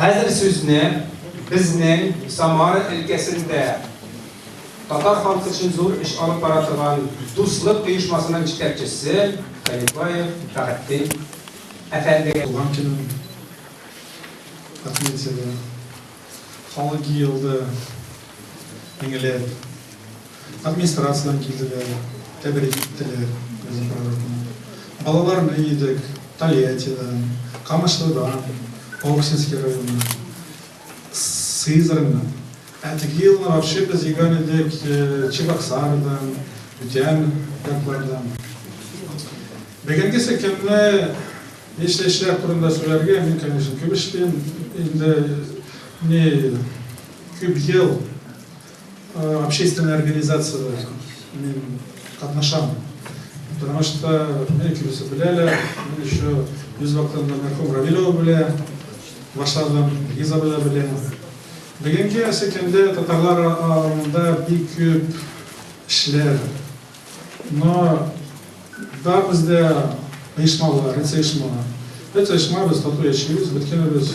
Хәзер сүзне безнең Самара өлкәсендә татар халкы өчен зур эш алып бара торган Дуслык оешмасының җитәкчесе Халифаев Фәхретдин әфәндегә. Туган көнен отметили. Халык җыелды, меңләп. Администрациядән килделәр, тәбрик иттеләр Газифаровны. Балаларны идек, Тольяттидан, Камышлыдан, Оксинский районы, Сызраньнан. Ә теге елны вообще без йөгән идек Чебоксарыдан, бүтән яклардан. Бүгенгесе көнне эшләүчеләр турында сөйләргә, мин, конечно, күп эшлим. Инде ни күп ел общественный организациядә мин катнашам. Потому что мине күбесе беләләр, мин еще үз вакытында мәрхүм Равилова белә башладым, Лиза белә белә. Бүгенге көндә татарлар арасында бик күп эшләр. Но бар бездә оешмалар, эц оешма. Эц оешма без тату яшибез, бөткәнебез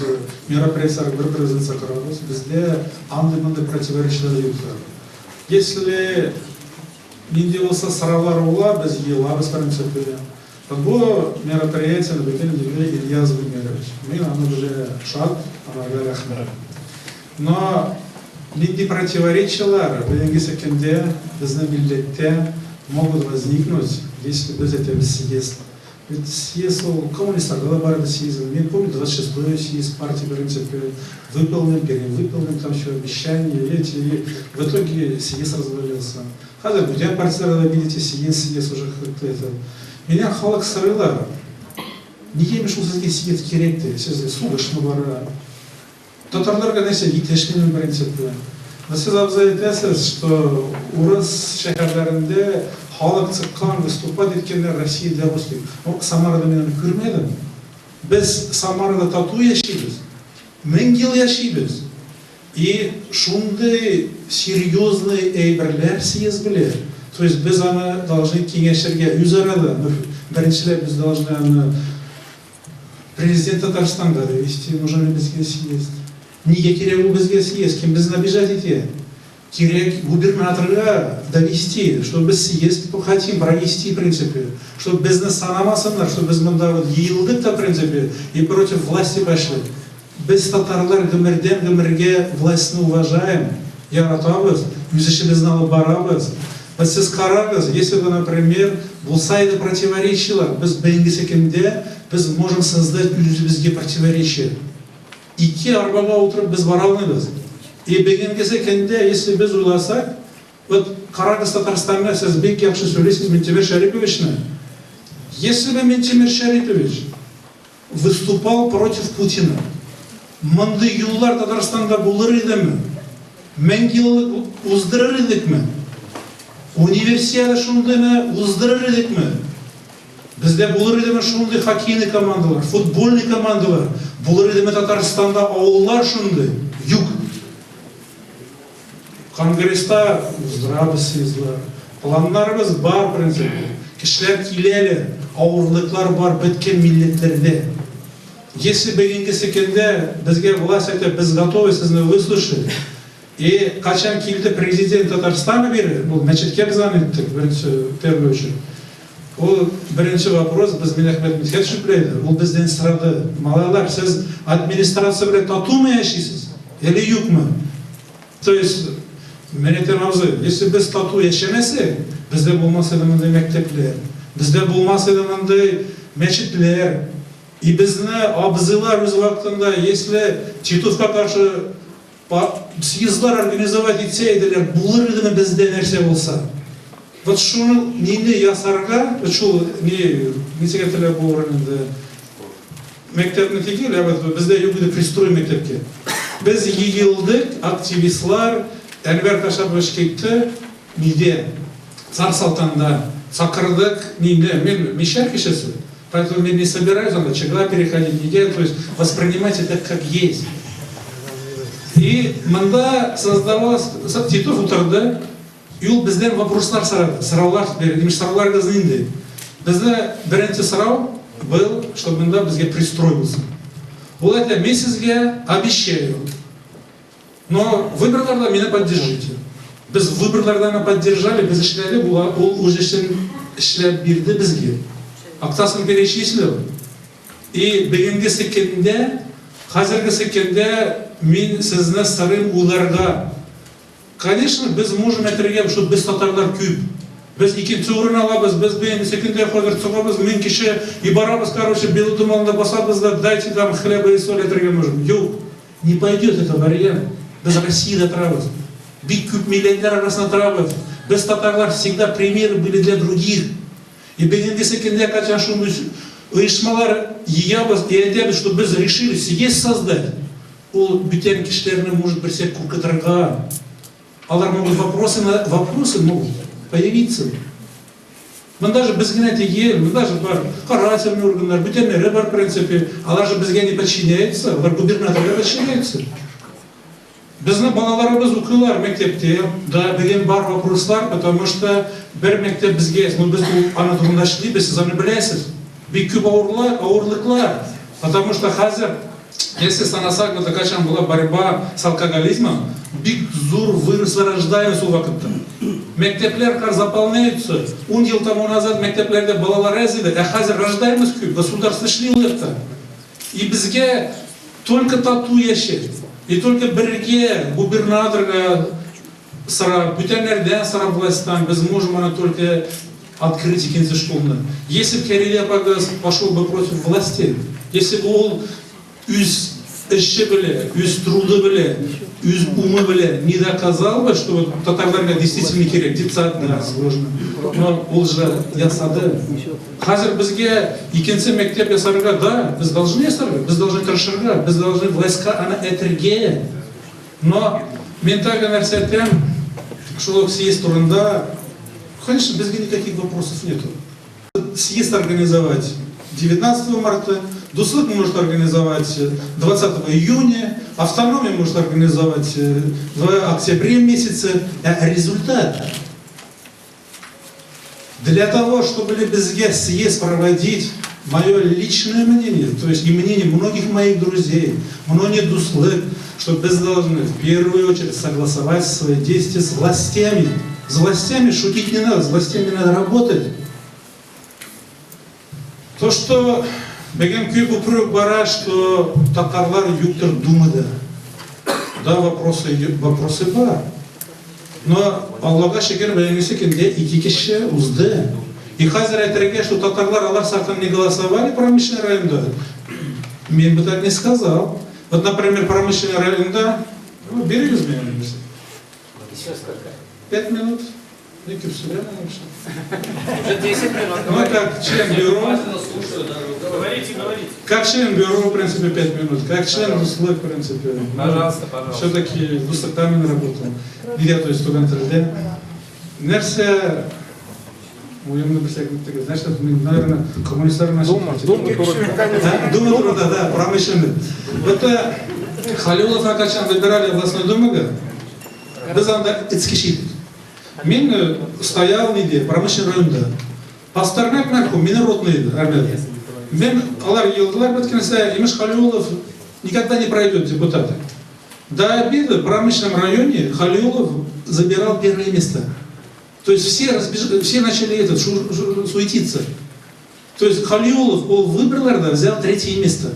мероприятиеләргә бер-беребезне чакырабыз. Бездә андый-мондый противоречиеләр юк. Если нинди булса сораулар була, без җыелабыз, в принципе. Бу мероприятиене бөтен җирдә Ильяс Гумерович. Мин аны белә шат, аңарга рәхмәт. Но нинди противоречиеләр бүгенгесе көндә безнең милләттә могут возникнуть, если без әйтәбез съезд. Ведь съезд ул коммунистларда да бар иде съезд. Мин помню 26-й съезд партии, в принципе, выполним, перевыполним там все обещания эти, и в итоге съезд развалился. Хәзер бүтән партияләрдә дә видите, съезд, съезд уже это. Миннән халык сорыйлар, нигә шул сезгә съезд кирәк ди, сезгә сугышмы бара? Татарларга нәрсә җитешмиме принципы? Но сез, абзый, әйтәсез, что урыс шәһәрләрендә халык чыккан, выступать иткәннәр Россия для русских. Ну, Самарада мин аны күрмәдем. Без Самарада тату яшибез. 1000 ел яшибез. И шундый серьезный әйберләр съезд белә. То есть без аны должны киңәшергә үзара да. Беренчеләп без должны аны Президент Татарстанга довести, нужен ли безгә съезд? Нигә кирәк ул безгә съезд? Кем безне обижать итә? Кирәк губернаторга довести, что без съезд хотим провести, в принципе, чтобы безне санамасыннар, что без монда вот җыелдык та, в принципе, и против власти пошли. Без татарлар гомердән гомергә властьны уважаем, яратабыз, үз эшебезне алып барабыз. Вот сез карагыз, если бы, например, булса иде противоречиелар, без бүгенгесе көндә без можем создать үзебезгә противоречие. Ике арбага утырып без бара алмыйбыз. И бүгенгесе көндә, если без уйласак, вот карагыз Татарстанга, сез бик яхшы сөйлисез Минтимер Шәриповичны. Если бы Минтимер Шәрипович выступал против Путина, мондый юллар Татарстанда булыр идеме? 1000 еллык уздырыр идекме? Универсиада шундыйны уздырыр идекме? Бездә булыр идеме шундый хоккейный командалар, футбольный командалар? Булыр идеме Татарстанда авыллар шундый? Юк. Конгресста уздырабыз съездлар. Планнарыбыз бар, в принципе. Кешеләр киләләр, авырлыклар бар бөтен милләтләрдә. Если бүгенгесе көндә безгә власть әйтә, без готовы сезне выслушать. И качан килде президент Татарстана бире, ул мәчеткә без аны иттек, беренче, в первую очередь. Ул беренче вопрос без Минәхмәт Мидхәтович белән иде, ул бездән сорады, малайлар, сез администрация белән татумы яшисез или юкмы? То есть, мен әйтәм, абзый, если без тату яшәмәсәк, бездә булмас иде мондый мәктәпләр, бездә булмас иде мондый мәчетләр. И безне абзыйлар үз вакытында, если Титовка каршы съездлар организовать итсә иделәр, булыр идеме бездә нәрсә булса? Вот шуны мине ясарга, вот шул не ничек әйтелә бу урынында? Мәктәпне түгел, ә вот бездә юк иде пристрой мәктәпкә. Без җыелдык, активистлар, Әнвәр Кашапович китте, нидә? Цар Салтанда чакырдык, мине, мин мишәр кешесе, поэтому мин не собираюсь анда чегла переходить, нигә, то есть воспринимать это как есть. И монда создавалось, Титов утырды, и ул бездән вопрослар сорады, сораулар бирде. Имеш, сорауларыгыз нинди? Бездә беренче сорау был, чтобы монда безгә пристрой булсын. Ул әйтә, мин сезгә обещаю, но выборларда мине поддержите. Без выборларда аны поддержали, без эшләдек, ул үз эшен эшләп бирде безгә. Акчасын перечислил. И бүгенгесе көндә, хәзергесе көндә мин сезне сорыйм уйларга. Конечно, без можем әйтергә, что без татарлар күп. Без икенче урын алабыз, без беренче көндә хәзер чыгабыз, 1000 кеше, и барабыз, короче, Белый дом алдында басабыз да, дайте там хлеба и соль әйтергә можем. Юк, не пойдет это вариант. Без Россиядә торабыз. Бик күп милләтләр арасында торабыз. Без татарлар всегда примеры были для других. И бүгенгесе көндә качан шундый оешмалар җыябыз и әйтәбез, что без решили съезд создать. Ул бүтән кешеләрне может берсе куркытырга. Алар могут вопросы на вопросы могут появиться. Монда же без генә түгел, монда же бар карательный органнар, бүтәннәре бар, в принципе. Алар же безгә не подчиняются, алар губернаторга подчиняются. Безнең балаларыбыз укыйлар мәктәптә, да, бүген бар вопрослар, потому что бер мәктәп безгә, ну без ул аны турында эшлибез, сез аны беләсез. Бик күп авырлар, авырлыклар, потому что хәзер, если санасак, вот качан була борьба с алкоголизмом, бик зур выросла рождаемость ул вакытта. Мәктәпләр кар заполняются. 10 ел тому назад мәктәпләрдә балалар әз иде, ә хәзер рождаемость күп, государство эшли ул якта. И безгә только тату яшәп, и только бергә губернаторга сорап, бүтәннәрдән сорап властьтан без можем аны только открыть икенче школны. Если б Кәрилә апагыз пошел бы против власти, если бы ул үз эше белә, үз труды белә, үз умы белә не доказал бы, что вот татарларга действительно кирәк, детсад, да, сложно. Но ул же ясады. Хәзер безгә икенче мәктәп ясарга, да, без должны ясарга, без должны тырышырга, без должны властька аны әйтергә. Но мин тагы нәрсә әйтәм, шул ук съезд турында, конечно, безгә никаких вопросов нету. Съезд организовать 19 марта, Дуслык может организовать 20 июня, автономия может организовать в октябре месяце. Результат. Для того, чтобы безгә съезд проводить, мое личное мнение, то есть и мнение многих моих друзей, многих дуслык, что без должны в первую очередь согласовать свои действия с властями. С властями шутить не надо, с властями надо работать. То, что бүген күп упрек бара, что татарлар юктыр Думада. Да, вопросы, вопросы бар. Но Аллага шөкер, бүгенгесе көндә ике кеше узды. И хәзер әйтергә, что татарлар алар сартын не голосовали промышленный районда, мин бы так не сказал. Вот, например, промышленный районда, ну, бирегез миңа нәрсә. Еще сколько? 5 минут. Не күп сөйләмә вообще. Уже 10 минут. Ну, как член бюро, Говорите, говорите. Как член бюро, в принципе, 5 минут, как член Дуслык, в принципе. Ну, Пожалуйста, пожалуйста. Все-таки Дуслыкта мин работал. Я, то есть, туган телдә. Нәрсә уемны белсәк беттегез. Значит, мин, наверное, коммунистлар Дума, Дума турында. Да, Дума турында, да, промышленный. Это Халиловны качан выбирали в областной думага, без анда өч кеше идек. Мин стоял иде, промышленный районда. Пастернак мәрхүм, мине ротный иде, армияда. Мин, алар елдылар беткәнсә, имеш, Халиулов никогда не пройдет депутаты. До обеда в промышленном районе Халиулов забирал первое место. То есть все начали этот, суетиться. То есть Халиулов, ул выборларда взял третье место.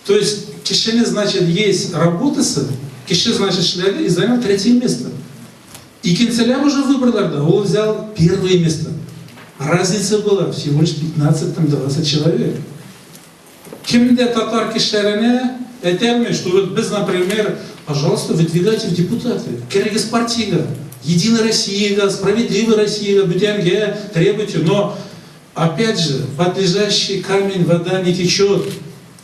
То есть кешене, значит, есть работасы, кеше, значит, эшләде и занял третье место. Икенчеләр уже выборларда ул взял первое место. Разница была всего лишь 15, там, 20 человек. Кемдә татар кешеләренә әйтәлми, что вот без, например, пожалуйста, выдвигайте в депутаты, керегез партиягә, Единая Россия, Справедливая Россия, бүтәнгә требуйте, но опять же, под лежащий камень вода не течет.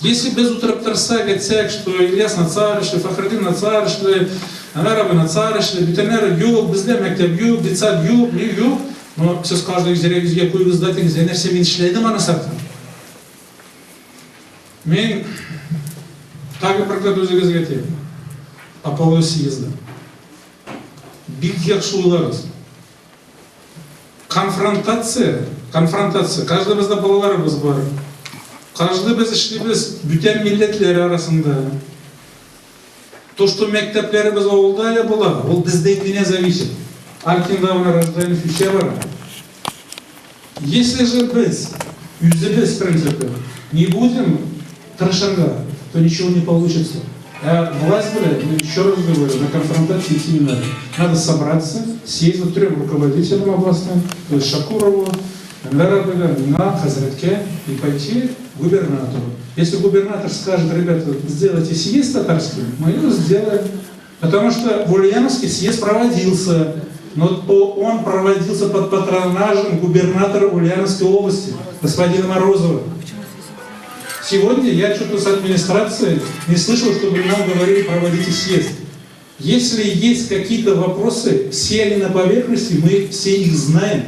Если без утырып торсак, әйтсәк, что Ильяс начар эшли, Фахретдин начар эшли, Әнвәр абый начар эшли, бүтәннәр юк, бездә мәктәп юк, детсад юк, ни юк, но сез каждый үзегезгә куегыз да әйтегез, нәрсә мин эшләдем аны саттым. Мин тагы бер үзегезгә әйтәм. По поводу съезда. Бик яхшы уйлагыз. Конфронтация, конфронтация. Каждый балаларыбыз бар. Каждый без эшлибез бүтән милләтләр арасында. То, что мәктәпләребез авылда ябыла, ул бездән генә зависит. Алькинда гына рождаемость үсә бара. Если же без, үзебез, в принципе, не будем тырышырга, то ничего не получится. А власть, блядь, ну, еще раз говорю, на конфронтацию идти не надо. Надо собраться, съездить вот трем руководителям областным, то есть Шакурову, Энвер абыйга, миңа, хәзрәткә, и пойти к губернатору. Если губернатор скажет: «Ребята, сделайте съезд татарский», мы его сделаем. Потому что в Ульяновске съезд проводился, но он проводился под патронажем губернатора Ульяновской области, господина Морозова. Сегодня я что-то с администрацией не слышал, чтобы нам говорили: «Проводите съезд». Если есть какие-то вопросы, все они на поверхности, мы все их знаем.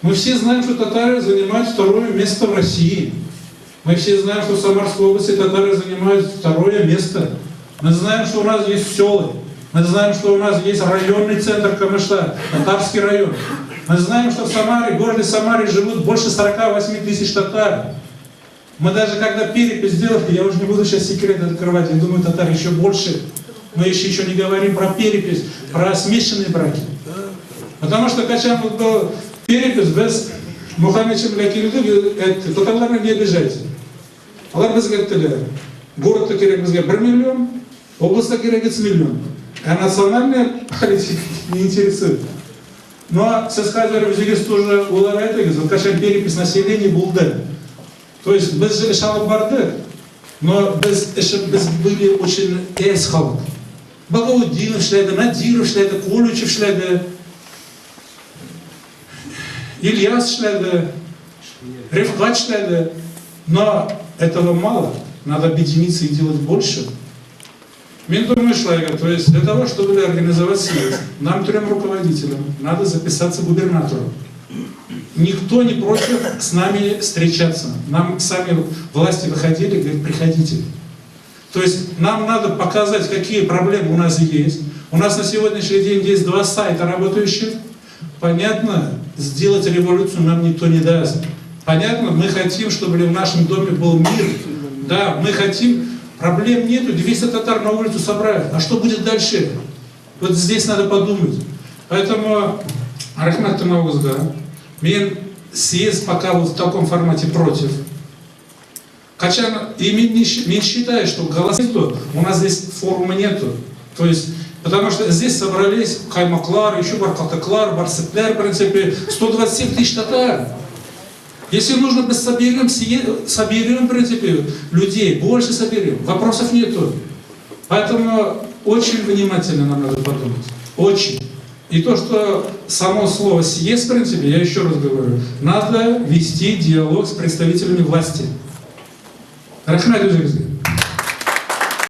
Мы все знаем, что татары занимают второе место в России. Мы все знаем, что в Самарской области татары занимают второе место. Мы знаем, что у нас есть селы. Мы знаем, что у нас есть районный центр Камышла, татарский район. Мы знаем, что в Самаре, в городе Самаре живут больше 48 тысяч татар. Мы даже когда перепись сделали, я уже не буду сейчас секреты открывать, я думаю, татар еще больше. Мы еще не говорим про перепись, про смешанные браки. Потому что качан был перепись, без Мухаммедшин белән килде, әйтте: «Татарларны не обижайте». Алар безгә әйттеләр: «Городта кирәк безгә 1 миллион, областьта кирәк 3 миллион». А национальная политика не интересует. Но сез хәзер үзегез тоже уйлап әйтегез, вот качан перепись населения булды. То есть без же эш алып бардык, но без, без были очень әз халык. Багаутдинов эшләде, Надиров эшләде, Колючев эшләде, Ильяс эшләде, Рифкат эшләде. Но этого мало. Надо объединиться и делать больше. Мин думаю, шулай, то есть для того, чтобы организовать съезд, нам, трем руководителям, надо записаться губернатору. Никто не против с нами встречаться. Нам сами власти выходили, говорят: «Приходите». То есть нам надо показать, какие проблемы у нас есть. У нас на сегодняшний день есть два сайта работающих. Понятно, сделать революцию нам никто не даст. Понятно, мы хотим, чтобы в нашем доме был мир. Да, мы хотим, проблем нету, 200 татар на улицу собрать. А что будет дальше? Вот здесь надо подумать. Поэтому, рәхмәт тыңлавыгызга, мин съезд пока вот в таком формате против. Хотя и мин считаю, что голоса у нас здесь форума нету. То есть, потому что здесь собрались каймаклар, еще бар катыклар, бар сөтләр, в принципе, 127 тысяч татар. Если нужно, мы соберем, соберем, в принципе, людей, больше соберем. Вопросов нету. Поэтому очень внимательно нам надо подумать. Очень. И то, что само слово «съезд», в принципе, я еще раз говорю, надо вести диалог с представителями власти. Рәхмәт үзегезгә.